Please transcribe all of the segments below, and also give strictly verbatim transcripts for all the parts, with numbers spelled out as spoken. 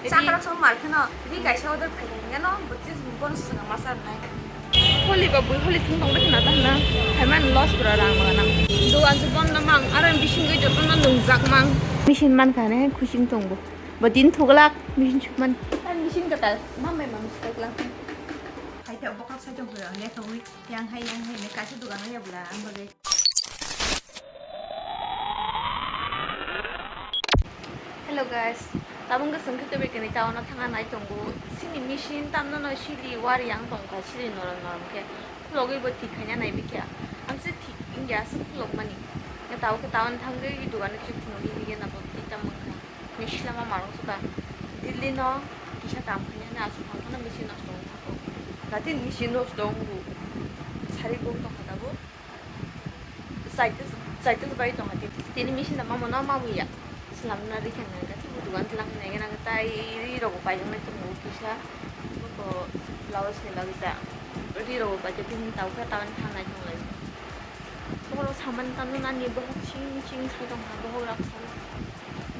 Chakra song mar kheno, ri kaisa order phai hingeno, bwtwi bono swchwngno ma cha rwnai. Holi ba bui holi thung tong dai khna ta hwnna, phaimani loss pura rang mangana. Dogan se bondo mang, aro bisingwi jotono nungjak mang. Machine man kha ne khuising tong bo. Bo din thuglak, machine sukman. Tan machine kwtal, mambai mam suklak. Khai ta bokal sai tong phira, lekha ui, yang hai, yang hai, ne kaisa dogan ya bla, ang bagwi. Hello guys, tabuk wngkha chwng khe tebri kwnwi town o thangna nai tongo. Chini machine tamno no sili wari yang tongkha, sili norom norom khe khulogwi bo thik khaina nai bikha. Ang se thik wngya aswk khulokmani. Tabuk khe town thangwi dogan o khe phunugwi higena bo thik tam wngkha. Machine lama marung suka. Delhi no kisa kam khaina hwnwi aswk thang phano machine nosto wng thago. Latin machine nosto wngo. Sari bo wng tongkha tabuk. Cycle, cycle bai tongkha tei tini machine no mamano mamwi ya. Swnamna rikha nai khe tei bo dogan tlang nai nang tai ri rok bo paijak nai tongo kisa. Bo blouse ni bagwi ta ri rok bo paijak tini tau khe ta wngkha nai tonglai. Borok samani tamo nani bohok ching ching sai tongkha bohok rok sai.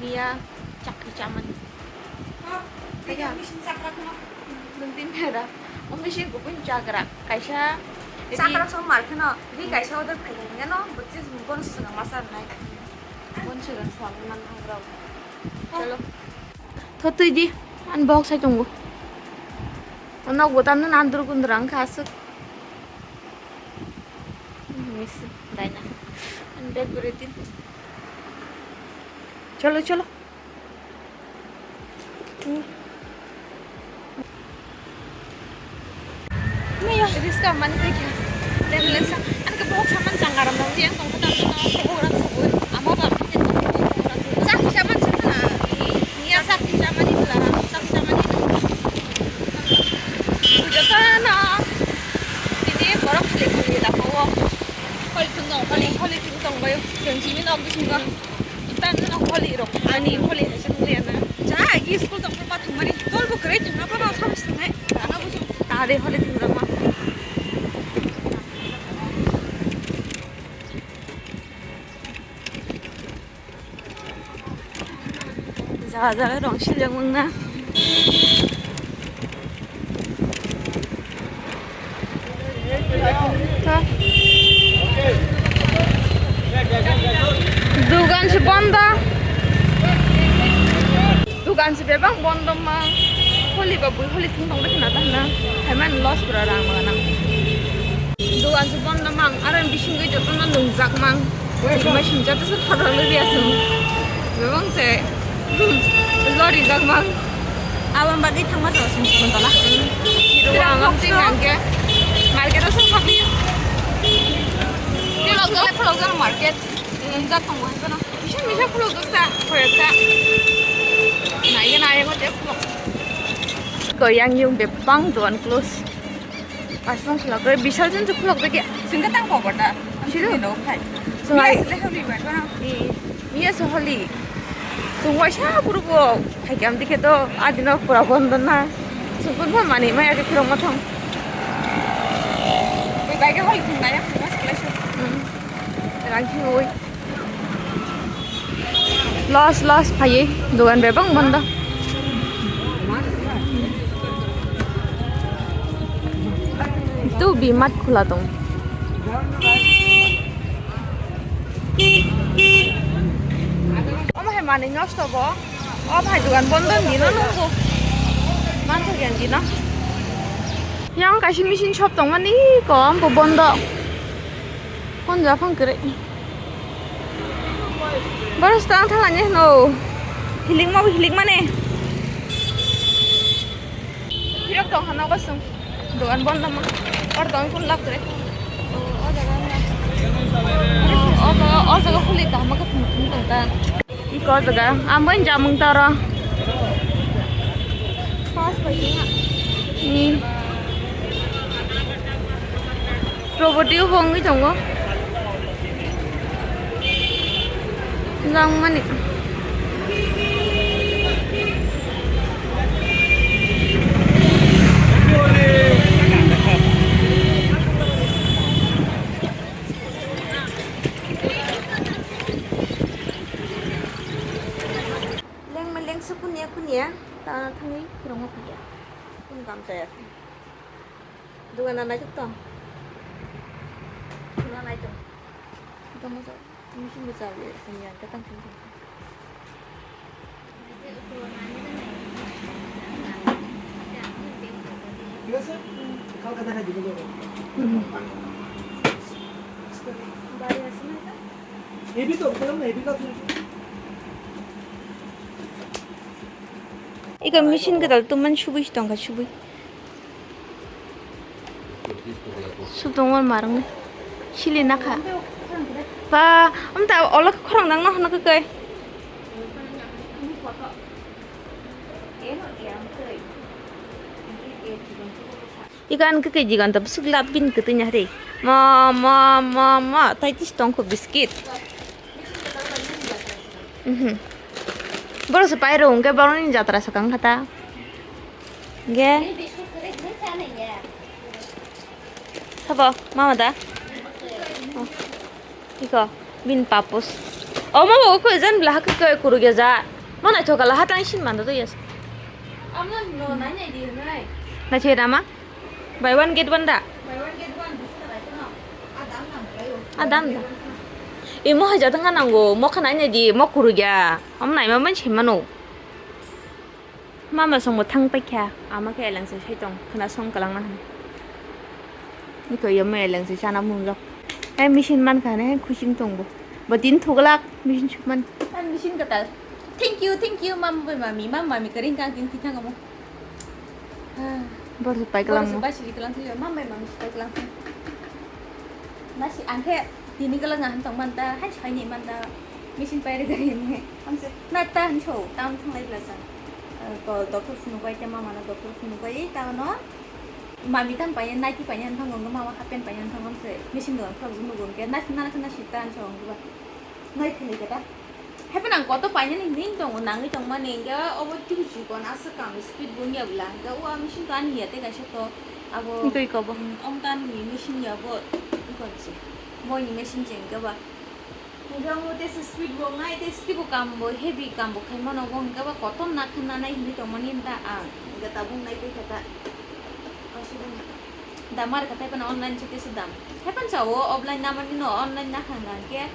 Miya chakri chamani. Miya. Nungtin mera. O machine kubun chagra. Kaisa. Chakra song mar kheno, ri kaisa order phai hingeno, bwtwi bono swchwngno ma cha rwnai. Bon swrang swrang man hagrao. Chalo. Thotwi di. An bohok sai tongo. O nok bo tamno nan dur gundur ang kha aswk. Miss Daina. An bag guri din. Chalo, chalo. Maya. Riska mani khe khe. Dem lesa. An ke bohok saman chang aram dong yang tong kata tong kata bohok rak sabun. Amo ba. Chak saman sih na. Iya chak saman itu lah. Chak saman itu. Udah sana. Ini borok klik klik dah bawa. Kau itu nong kali kali itu tong bayu. Yang sini nong di sini. Ita nuna holi rok, ani holi hai se nungya na. Ja, agi school tong pa thangmani, tol bo kwrwi thangna pa no sabis thangnai. Ano bo tare holi thangrama. Jaga jaga rong siljak mangna. Dugan se bondo. Dugan se bebak bondo ma. Holi ba bui holi thung tong dai khna ta hwnna. Haiman loss pura rang ma nang. Dugan se bondo mang. Aro bisingwi jotono nungjak mang. Mai sumjak to se khadang le biya sung. Bebang se. Lori jak mang. Abang bagi thangma to sung sung tola. Kiro abang ting angke. Market o sung khapi. Kilo gala kilo gala market. Nungjak tongo hai kono. Bisa bisa kilo gaksa. Koyaksa. Naiga naiga te kilo. Koyang yung bebang doan close. Aswng khulok khe, bisal jon khulok deke. Singkhe tang kobo da. Silo. Sini no khai. Sungai. Miya sile holi bai kono. Miya so holi. Sungwai sa puru bo. Khai kam dikhe to adino pura bondo na. Sungkun pha mani maya khe khulok ma thang. Bai bai khe holi thung na ya khulok ma sile so. Hmm. Rang khi oi. Loss, loss phaiwi dogan bebak bondo. Tu bimat khula tong. Omo hai manwi nosto bo. O bhai dogan bondo ni no nungo. Manthok yan di no. Yang kaisa machine shop tongmani kom bo bondo. Kon ja phang kwrwi. Boros tang thang ani hwno. Hilik ma hilik mane. Hirok tong hano kosong. Dogan bondo ma. Or tong kun lak kwrwi. O jaga, o jaga huli ta ma ka thum thum tong ta. Iko jaga, ambo jamung taro. Pas bai ni. Proboti o bo wngwi tongo. Langmani. Lengma lengsu kunia kunia. Ta thangwi khoroknwi phaiya. Kunu kam chaya. Dogana naithok tong. Khuna naithok. Tongma sa. Machine bo chabi, sanya, ta tang tang tang. Iko machine kwtal tumani subui si tongkha, subui. Sutongma marwng sili nakha. Ba, amta olok khorang nang no hwnwi kai. Iko an khe jigan ta bwswk lab bini kwtwi nahri. Ma, ma, ma, ma, tai tis tongkho biscuit. Mhm. Borok se pairo hwnkhe borokni jatra swkang kha ta. Ge. Sabo, mama da? Oh. Iko, bin papus. Oh, mama, uko jan bla hakhe koi kuru ge ja. No naithok kala hatang sin manda to yes. Amna no nai nai di nai. Naithok rama? Buy one get one da? Buy one get one, bisa ta bai kono. A dam dam kai o. A dam da. Imo hai jatang ka nango, mo khana nya di, mo kuru ya. Am nai ma man chimano. Mama song bo thang paikha, ama khe eleng se sai tong, khna song kalang na hwnwi. Niko yo me eleng se chana mung lok. Hai machine man kha ne, hai khuching tong bo. Bo tin thuglak, machine chukman. An machine katal. Thank you, thank you, mama bai mami, mama mami kering kang tin thithang amo. Bor se pai kalang mo. Bai siri kalang thio, mama bai mami siri kalang thio. Nasi angkhe tini kalang ahan tong manta, hai sai ni manta. Machine pai rega ni. Amse na ta han so, tam thang lai bla sa. Ko doctor phunu bai te mama na doctor phunu bai ta no. Mami tam pai nai ti pai han thang mama happen pai han thang amse. Machine do khak junu gon ke na na na sita an so ba. Nai khini kata. Hepe nang koto paina ni ning tongo, nangwi tongmani, hingke obo tubuchi kon aswk kam speed bo wngya bwla, hingke o machine to ani ya tei kaisa to abo. Twi kobo. Mm, om ta ani machine ya bo, wngkha se. Boini machine se hingke ba. Hingke omo tei se speed bo wngnai, tei se teibo kam bo heavy kam bo khai mano bo, hingke ba kotor nakha nanai hinui tongmani ta ang, hingke tabuk nai tei khe ta. Aswk wngkha. Dam ar khatai phano online se tesa dam. Haiphano sao offline namani no online nakha hwnkhe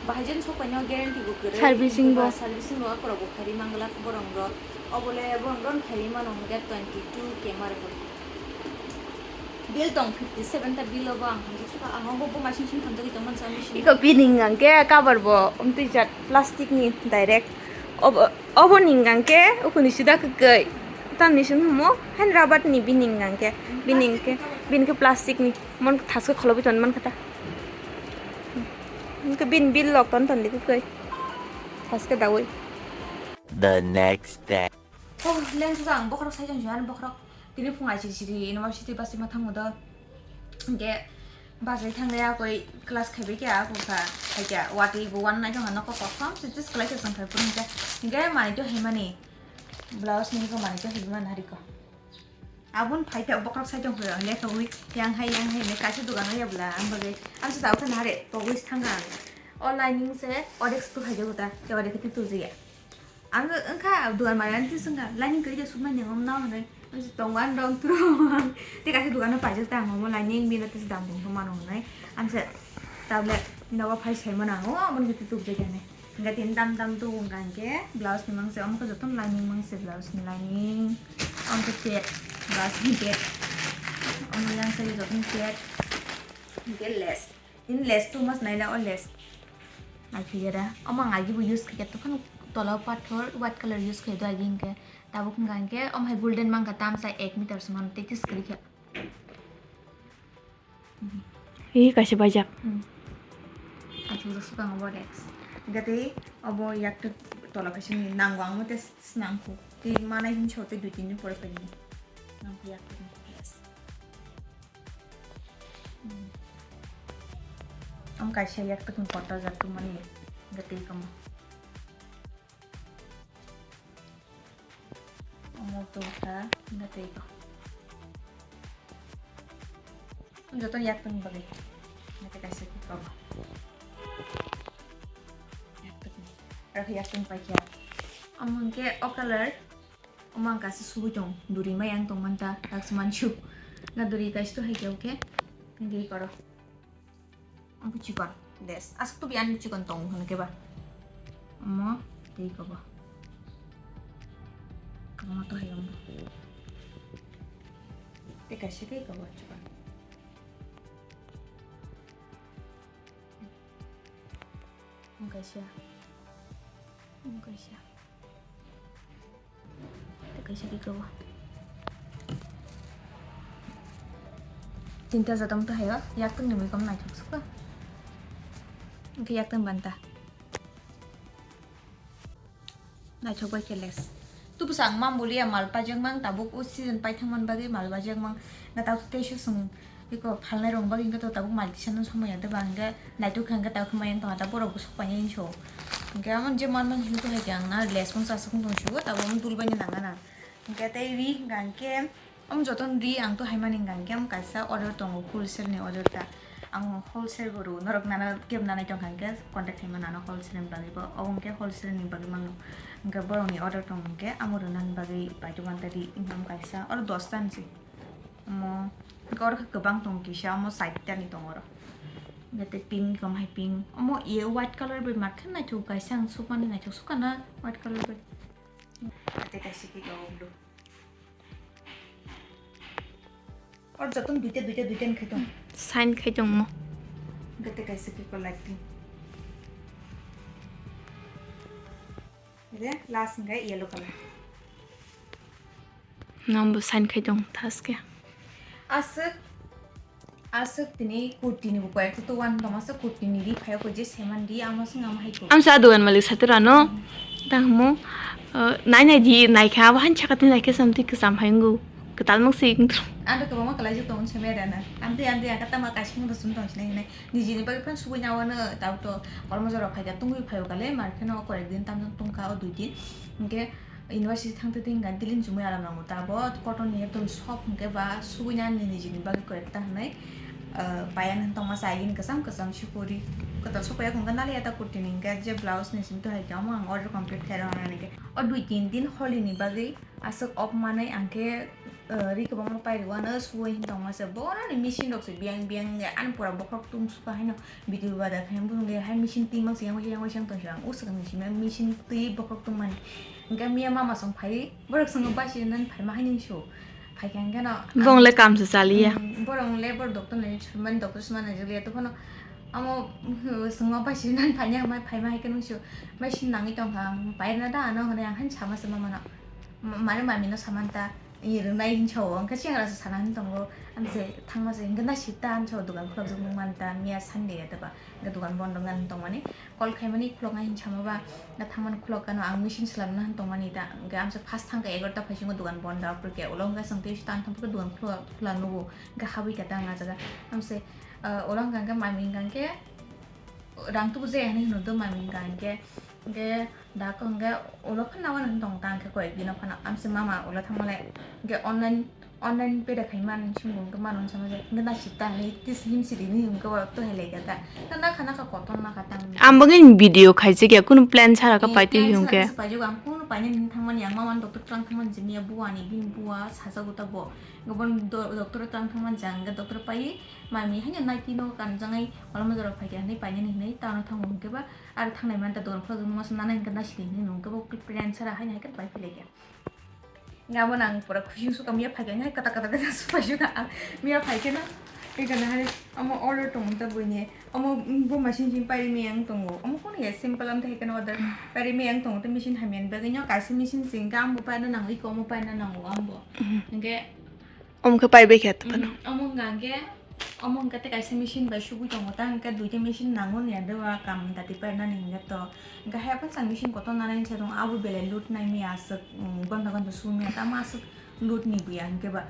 bahai jen sokpaino guarantee bo kwrwi. Servicing bo. Servicing bo akorok bo khairi mangwlak borok rok. Obole borok rok khairi mano hwnkhe twenty two K mare bo. Bill tong fifty seven ta bill obo ang hamjak suka ang obo bo masing sing hamjagwi tongmani sa machine. Iko bining hwnkhe cover bo umtwi jat plastic ni direct. Obo Obo ni hwnkha khe ukuni sida kwkwi. Tamni simi himo, hain rubber ni bini hwnkha khe, bini hwnkhe, bini khe plastic ni. Mon thaske kholobwi ton man kha ta. Hwnkhe bini bill lok ton ton di kwkwi. Thaske dawi. The next day. Oh, lens ga ang bokhorok sai jang jang bokhorok. Tini phung ai siri siri university bus ma thango do. Hingke bachai thangya koi class khaibai khe ako kha khaikya watwi bo wan nai tongkha nokho kothom se just khlai khe chwng khai phuru hingke hingke manwi to haimani blouse ni hingke manwi to haimani hariko aboni phaikhe bokhorok sai tongkha lekha wi yang hai yang hai hinwi kaisa dogan o yabla ang bagwi ang se tabukhe nahare togwi thangkha ang o lining se odek sutu khaijago ta tei odek khe tei tujiya. Ang wngkha dugan mari ani tisongkha lining kwrwi de sukmani hom nang hinwi tongo ani rong turo. Tei kaisa dugano paijak ta ang omo lining bini tei dam tong mano hinwi ang se tablet nogo phai saimano ang o omo tubujak yani hingke tini dam dam tubu hingka hingke blouse ni mangse omo khe jotono lining mangse blouse ni lining omo khe pad blouse ni pad omo yang sari jotono pad hingke lace. Tini lace two mas naila o lace. Naiphiya da. Omo ang agi bo use khaikha tokhan tola o pathor white colour use khai do agi hinkhe. Tabuk hwnka hinkhe omo hai golden mangkha tamsa ek meter se mano tei khe swkali khe. Hi kaisa baijak. Hmm. Athuk rok swkang obo lace. Hinkhe tei obo yak tola kaisa ni nango ang omo tei swnamkhu. Tei manai hinwi sa tei dui tin din pore phainai. Nangkhe yak tola lace. Ang kaisa yak tokni kotor jak tongmani gatwi kamo. Omo tongkha gatwi ko. Joto yak tokni bagwi. Gatwi kaisa khe kobo. Yak tokni. Aro khe yak tokni paikha. Omo hwnkhe o colour. Omo ang kaisa sugui tong, duri mai ang tong manta, tak se mansu. Na duri kaisa to hai khe, okay? Duri koro. Ang chikon, des. Asuk to bi ang chikon tong hwn khe ba. Omo, tei kobo. Omo to hai omo. Tei kaisa tei kobo chikon. Ang kaisa. Ang kaisa. Tei kaisa tei kobo. Tinta jatong to hayo, yaktwng ni buikam naithok suka. Hwnkhe yaktwng banta. Naithok bai khe les. Tubus ang mam bulia mal paijak mang, tabuk o season paithang man bagwi mal paijak mang. Na tabuk tei su sung iko phalnai rong bagwi hwnkhe to tabuk mal tisano somoi ya de ba hwnkhe naithok khe hwnkhe tabuk khe mayang tong ta borok bo sok painai hinso. Hwnkhe amon je man man hinto hai khe ang na les mung sa sung tong sugo tabuk amon dul baini nang gana. Hwnkhe tei ri hwnkha hwnkhe Omo jotono ri ang to haimani hwnkha hwnkhe omo kaisa order tongo, wholesale ni order ta. Ang wholesale bo rw, norok nana kebo nanai tongkha hwnkhe contact khaima nano wholesale ni bagwi bo. Obo hwnkhe wholesale ni bagwi mano. Hwnkhe borokni order tong hwnkhe amo rwnani bagwi paitugmanta ri, hwnkhe omo kaisa oro dos ta ni se. Omo hwnkhe oro khe kwbang tongo kisa, omo side ta ni tongo oro. Hwnkhe tei pink, omo hai pink. Omo ye white colour bai mat khe naithok kaisa ang sukmani naithok sukha na white colour bai. Tei kaisa khe tongo blue. Or jotong duita, duita, duita ni khaitong. Sign khaitong mo. Gate kaisa khe ko light pink. Ede last hwnkhe yellow colour. Nang bo sign khaitong thaske. Aswk, aswk tini kurti ni bo koi ekta to wan tong aswk kurti ni ri phaio ko je seman ri amo swng amo hai ko. Amsa dogan malik satura no. Tangmo, eh, nai nai di, nai kha, abo han chakatini nai khe samtwi kwcham hai wngo. Kwtal mung si wngtru. Ang to kwbangma kwlaijak tongo, se mera na. Amtwi, amtwi, ang khe tamo kaisa mung rwchung tong sinai hinai. Nijini bagwi phano sugui na wano, tabo to kolmo jora phaikha, tungui phaio kale, mar kheno korek din tamjak tongkha, o dui din. Hwnkhe university thangtwi thangkha, dilin chumui aram nango. Tabo cotton ni ekdom soft hwnkhe ba sugui na nini nijini bagwi korek ta hinai. Ah, paiya nang tongma sa agini kwcham kwcham sukuri. Kwtal sukuri hwnkhe naliya ta kurti ni hwnkhe je blouse ni simi to hai khe omo ang order complete khe rw nani khe. O dui tin din holi ni bagwi aswk off manwi ang khe, ah, ri kwbangma pai rw ano suwi hin tongma se. Boroni machine rok se biyang biyang ani pura bokhorok tung sukha haino video bada khe bumung hai machine tingma se yang yang tong se ang uswk ni simi machine twi bokhorok tungmani. Hwnkhe miya mama song phai borok swngo basi nani phaima haini su. Phaikha hwnkhe no. Bong le kam se chaliya. Mm, borok le bor doctor nai sumani doctor sumani joliya to phano amo, hmm, swngo bai sinani phaina mai phaima hai khe nung sio bai sin nangwi tongkha ang paina da ano hwnwi ang han sama sama mano. Ma-, mane mami no saman ta i rwnai hin sao hwnkhe chengra se sana hin tongo ang se thangma se hwnkhe na sita ang sao dogan khulok jok nung man ta miya Sunday ya ta ba hwnkhe dogan bondo wng tongmani. Call khaimani khuloknai hin sama ba, na thangmani khulok gano ang machine swlamna hin tongmani da. Hwnkhe amsa first thangkha egarota phaisingo dogan bondo, aphuru khe ulo hwnkhe chwng tei tan thangkha dogan khula, khula nugo. Hwnkhe habwi kha ta ang ah jaga. Amse, ah, ulo hwnkha hwnkhe mami hwnkha hwnkhe rang tubu je hinwi hino do mami hwnkha hwnkhe. Hwnkhe da hwnkhe ulo phano nawi hin tong ta hwnkhe koyek dino phano. Amse mama ulo thangmale hwnkhe online Online peda khai man simi hwnkhe mano hwnsa ma je hwnkhe na sita hinwi tis him siri ni hwnkhe borok to hai lai kha ta. Na nakha nakha kotor nakha tang. Ang bagwi video khaijak ya kunu plan sara kha. Eh, paitwi plan hwnkhe sara se paijak ang kunu painani hwn thangmani ang mama doctor twlang thangmani je miya buwa ni bini buwa sajago ta bo. Hwnkhe bo do-, doctor twlang thangmani je ang hwnkhe doctor paiwi mami haino naiti no kanjangwi kolom jora phaikha hinwi painani hinwi tano thango hwnkhe ba aro thangnai manta dogan khulok jagwi masa nana hwnkhe na siri hinwi hwnkhe bo plan sara haino hai khe pai philai kha. Nga bo nang pura khusi sukha miya phaikha nai kata kata kata supai sukha miya phaikha na. Eka na hari omo order tong ta buini omo bo machine jin pairi miyang tongo omo kono ya simple am thai kano order pairi miyang tongo te machine hamya ni bagwi no kaisa machine sing ka ambo paina nango iko omo paina nango ambo. Hwnkhe omo khe pai bai khe phano. Omo hwnkha hwnkhe Omo hwnkhe tei kaisa machine bai sugui tongo ta, hwnkhe duita machine nango ni ande o kam dati painani hwnkhe to. Hwnkhe haiphano chwng machine kotor nanani se rung abo belai load nai maya aswk, um, gonta gonta su maya tamo aswk load ni buya hwnkhe ba.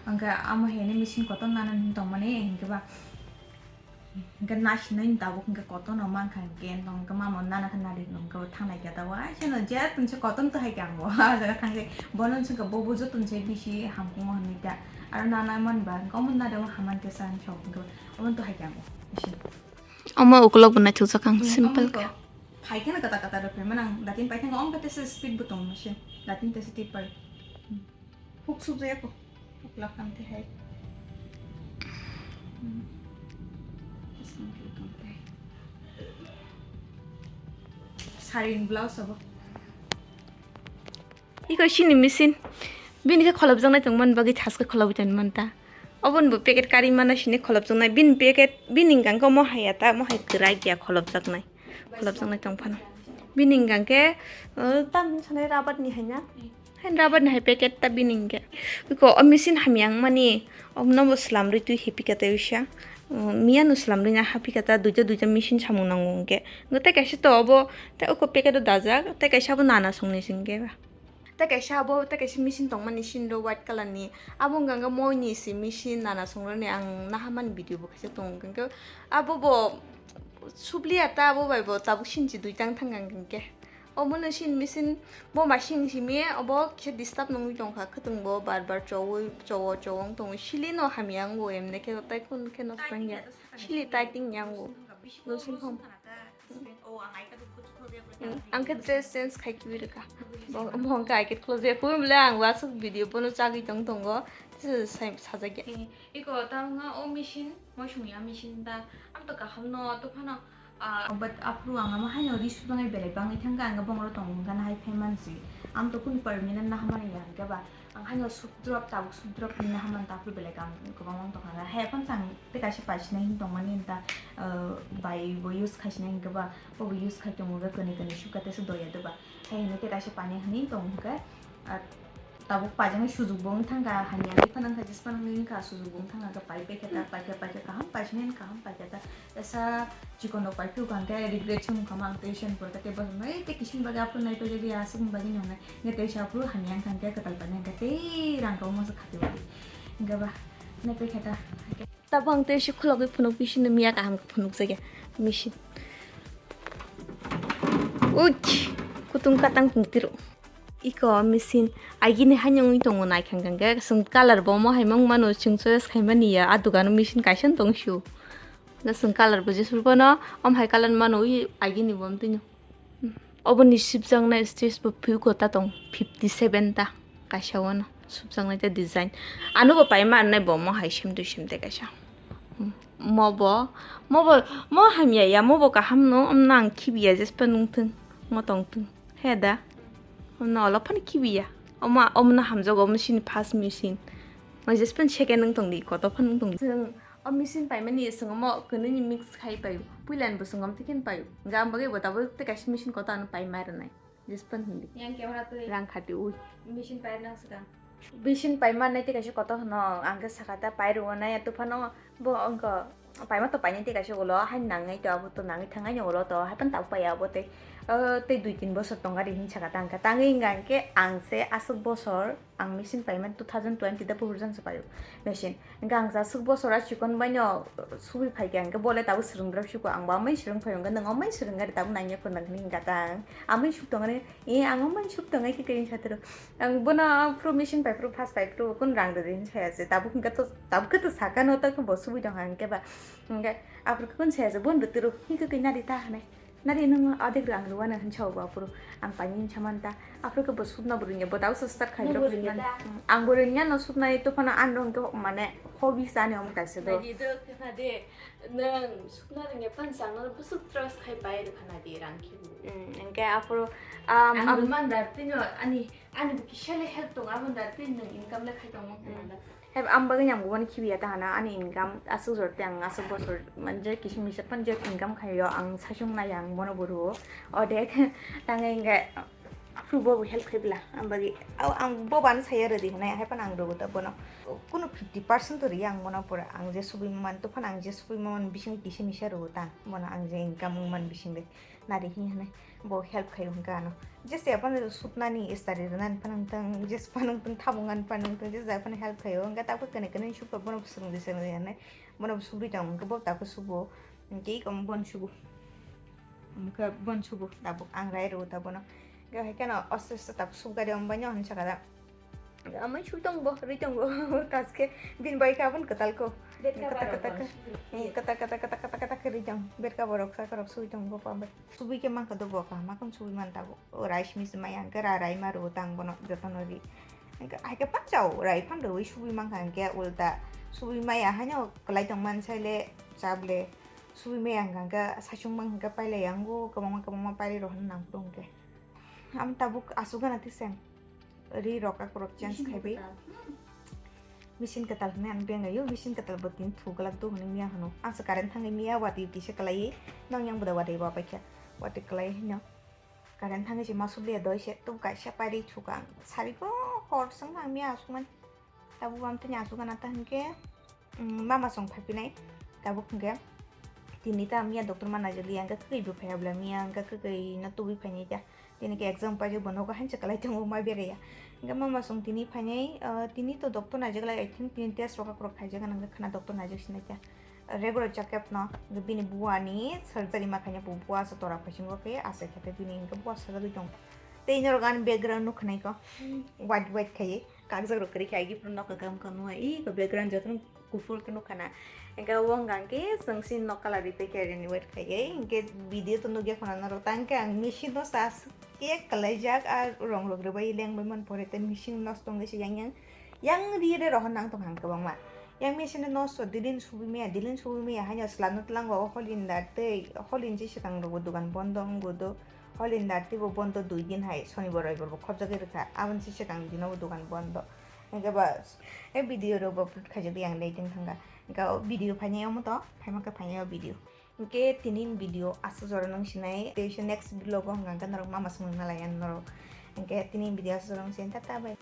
Hwnkhe amo hene machine kotor nanani tongmani hwnkhe ba. Hwnkhe nasinai tabuk hwnkhe kotor no mankha hwnkhe tong hwnkhe mamo nana khe nari hwnkhe thanglai khe ta waisa no je tongse kotor to hai khe ang bo ah jaga thangkhe bono swngkha bo bo joto se bisi hamkung hwnwi ta. Aro nana manba hwnkhe omo nare o haman tesa hinwi sao hwnkhe omo to hai khe ang bo bisi. Omo ukulok bo naithokjak ang simple khe. Phai kheno kata kata rw phaima nang datin paithang o wngkha tesa speed bo tongo machine datin tesa tipper. Subjaya ko. Pukla kang te hai. Hmm. Asam ke kang te. Sarin blouse abo. Iko sini machine. Bini khe kholopjaknai tongmani bagwi thaske kholobwi tongmani ta. Oboni bo packet kari mana sini kholopjaknai. Bini packet, bini hwnkha khe omo hai ya ta, omo hai kwrak ya kholopjaknai. Kholopjaknai tong phano. Bini hwnkha khe, uh, tamni sanai rubber ni hai na? Hai rubber ni hai packet ta bini hwnkhe. Iko o machine hamya wngmani, omono bo swlamrwi twi hiphika tei uisa. Uh, miya no swlamrwi na haphika ta, duita duita machine samung nango hwnkhe. Hwnkhe tei kaisa to obo, tei oko packet o dajak, tei kaisa bo nana songni se hwnkhe ba. Tei kaisa abo, tei kaisa machine tongmani, sini ro white colour ni. Abo wngkha khe moi ni se machine nana songroni ang nahamani video bo kaisa tongo hwnkhe. Abo bo subliya ta, abo bai bo tabuk sinchi duitang thang ang hwnkhe. Omo no sini machine bo machine simi obo kisa disturb nungwi tongkha, khwtwng bo bar bar chowi chowo chowo wng tongo. Sili no hamya wngo, emne khe tai kun khe nosto wngya. Sili tight wngya wngo. Nusun thong. Hmm, ang khe dress change khai kibi rwkha. Bo, bo hwnkhe ai khe khulobya. Kubui bole ang wasuk video bono chagwi tong tongo. Sajagya. Eh, iko ta wngkha o machine, moi songya machine ta. Ang to kaham no, to phano, ah, but aphuru ang amo haino ri sujaknai belai bangwi thangkha, ang bongoro tong wngkha na hai phai mansi. Ang to kunu permanent na hamani ya hwnkhe ba. Ang haino suk drop, tabuk suk drop hinwi naha man ta, aphuru belai kam kwbang wng tongkha. Hai phano chang tei kaisa paisinai hin tongmani hinta, uh, bai bo use khaisinai hinkhe ba, bo bo use khai tongo, kwnwi kwnwi sukha tei se doya doba. Hai hinwi tei kaisa painai hinwi tong hinkhe, uh, tabuk paijaknai sujuk bo wng thangkha, hamya wngwi phano wngkha, jesa phano wngwi wngkha, sujuk bo wng thangkha, paiphaikha ta, paikha, paikha, kaham paisinai, kaham paikha ta. Esa chikon rok pai phuru kha hwnkhe regret se wngkha ma ang tei siyang pore khe tei bohrok no ei tei kisin bagwi aphuru nai paijak ya aswk bagwi nung nai hwnkhe tei sa aphuru hamya wngkha hwnkhe kwtal painai hwnkhe tei rang kabo masa khati wadi hwnkhe ba nai paikha ta. Tabuk ang tei se khulogwi phunuk bising no miya kaham khe phunuk jakya machine. Uch, kutung katang pungtiro. Iko machine agini haino wngwi tongo naithang khe chwng colour bo omo hai mangmano chwng choice khaimani ya, a dogano machine kaisa tong sio. Na chwng colour bo jesur bono, om hai colour mano ui agini bo amtwino. Oboni sibjaknai stage bo phiyuko ta tong fifty seven ta, kaisa wano sibjaknai ta design. Ano bo paima rwnai bo omo hai sem twi sem te kaisa. Mo bo, mo bo, mo hamya ya, mo bo kaham no, om nang khibiya jespa nungthung, mo tongthung. He da? Om no olo phano khibiya. Omo, om no hamjago, omo sini first machine. Mo jespa second nung tongdi, koto phano nung tongdi. O machine paimani swngmo kwnwini mix khai paio. Puilani bo swngam tikhin paio. Hwnkhe ang bagwi bo tabuk tei kaisa machine koto ano pai ma rwnai. Jispan hindi. Yang camera twi. Rang khati ui. Machine pai nang swkang. Machine paima nai tei kaisa koto hwno ang khe sakha ta pai rwnai ya tuphano bo wngkha paima to painai tei kaisa ulo hai nangnai to abo to nangwi thangnai ni ulo to hai phano tabuk paiya abo tei. Tei dui tin bosor tong gari hin sakha ta ang khe tangwi hwnkha hwnkhe ang se aswk bosor. Ang machine paimani two thousand twenty da buhurjang se paio machine. Hingke ang jasuk bosora chikon baino subui phaikha hingke bole tabuk swrwngdra siko ang bo amai swrwng phaio hingke nwng amai swrwng gari tabuk nangya phuru nangkhe hingka tang amai suk tongani e ang amai suk tongai khe kayung satiro ang bono phuru machine pai phuru fast pai phuru kun rang rwdi hin saya se tabuk hingke to tabuk khe to sakano to bo subui tongkha hingke ba hingke aphuru kun saya se bon rwtiro hingke khe nari ta hinai. Nari nwng adek rang rwano hinsa obo aphuru ang paini hinsa manta. Aphuru khe bo sukna bo rwngya, bo tabuksa start khai rok rwngya. Ang bo rwngya no suknai to phano ang rong khe mane hobby sani omo kaisa do. Nari do khna de nwng sukna rwngya pan chang no busuk trust khai pai rw khna de rang khibu. Hingke aphuru ang rwman dar tino ani ani bo kisa le help tong abon dar tin nwng income le khai tong mo khna da. Hai ang bagwi ang bono khibiya ta hana ani income aswk jor tei ang aswk bosor mane je kisim kisa phano je income khaio ang saichung nai ang bono bo rwo odek tangwi hwnkhe aphuru bo help khai bwla ang bagwi ang bo bano saya rwdi hinai hai phano ang rwo ta bono kunu fifty percent to riya ang bono pura ang je subui man to phano ang je subui man bising kisa misa rwo ta bono ang je income man bising de. Nari hinwi hinwi bo help khaio hwnkha ano. Jese phano suknani istari rwnani phano wngthang, jese phano wngthang thabung ani phano wngthang, jese phano help khaio. Hwnkha tabuk kene kene sukha bono swrwngdi swrwngdi hinwi bono sugwi tongo, hwnkha bo tabuk subo. Hwnkhe iko bono subo. Hwnkha bono subo tabuk ang rai rwo ta bono. Hwnkhe hai kheno aste aste tabuk sukgari wngbaino hinwi sakha da. Amai sui tong bo, rwi tong bo, kaske bin bai ka bun katal ko. Bed cover katal rok katal bang ka. Sui rok. Eh, katal katal katal katal katal ka rwi tong. Bed cover rok saka rok sui tong bo pa bai. Subui ke mang ka do bo ka, ma kon subui man ta bo. O rice mis mai ang ke ra rai ma ro tang bono jotono ri. Hwnkhe hai khe panchao rai phan rwui subui mankha, hwnkhe ulta subui maya haino kwlai tongmani saile chable subui maya hwnkha, hwnkhe saichung mankha, hwnkhe pailai yango kwbangma kwbangma pailai rok hwnwi nangkukgo hwnkhe. Ang tabuk asugana tiseng ri rok akorok change khaibai. Machine kwtal hwnwi ang bengaio, machine kwtal bo tini thuglak do hwnwi miya hwno. Ang se current thangwi miya watwi tisa kwlaiwi, nong yang boda watwi bo paikha, watwi kwlai hino. Current thangwi se ma subliya doi se tum kaisa pairi thuka ang sari go hor song ang miya asukmani. Tabuk bo ang tini asugana ta hwnkhe, mm, mama song phaipinai. Tabuk hwnkhe tini ta miya doctor ma naijak liya, hwnkhe kwkwi bo phaiya bwla miya, hwnkhe kwkwi no tubui phainai ta. Tini khe exam paijak bo nogo hansa kwlai tongo, ma beraiya. Hwnkhe mama song tini phainai, ah, tini to doctor naijak lai, I think tini test rok akorok khaijak, hwnkhe khwna doctor naijak sinai ta. Regular checkup no, hwnkhe bini buani surgery ma khaina bo bua se tora phaising khe asai khe bini hwnkhe bua sajagwi tongo. Tei norok ani background nukha nai kho, white white khaiwi kakjak rok kwrwi khe agi phuru nokha kam kha nukha, i kho background jotono kuphur khe nukha na. Hwnkhe o wngkha khe chwng sini nok colour ri paikha renovate khaiwi, hwnkhe video to nukya khuna norok, tang khe ang machine no charge khe kwlaijak, a rong rok rwbai lengbai man pore tei machine nosto wngwi se yang yang, yang ri re rohor nang tongkha ang kwbangma. Yang machine no nosto dilin subui maya, dilin subui maya haino swlamno tlango o holindar tei holin se swkang rogo dogan bondo wngbo do. Holindar teibo bondo dui din hai, sonibar roibar bo khopjagwi rwkha, aboni se swkang dino bo dogan bondo. Hwnkhe ba, e video rok bo upload khaijagwi ang dating thangkha. Hwnkhe o video phainai omo to, phaima khe phainai o video. Hwnkhe tini video aswk jora nung sinai, tei se next vlog o hwnkha hwnkhe norok mama swngna lai ang norok. Hwnkhe tini video aswk jora nung sinai, tata bye.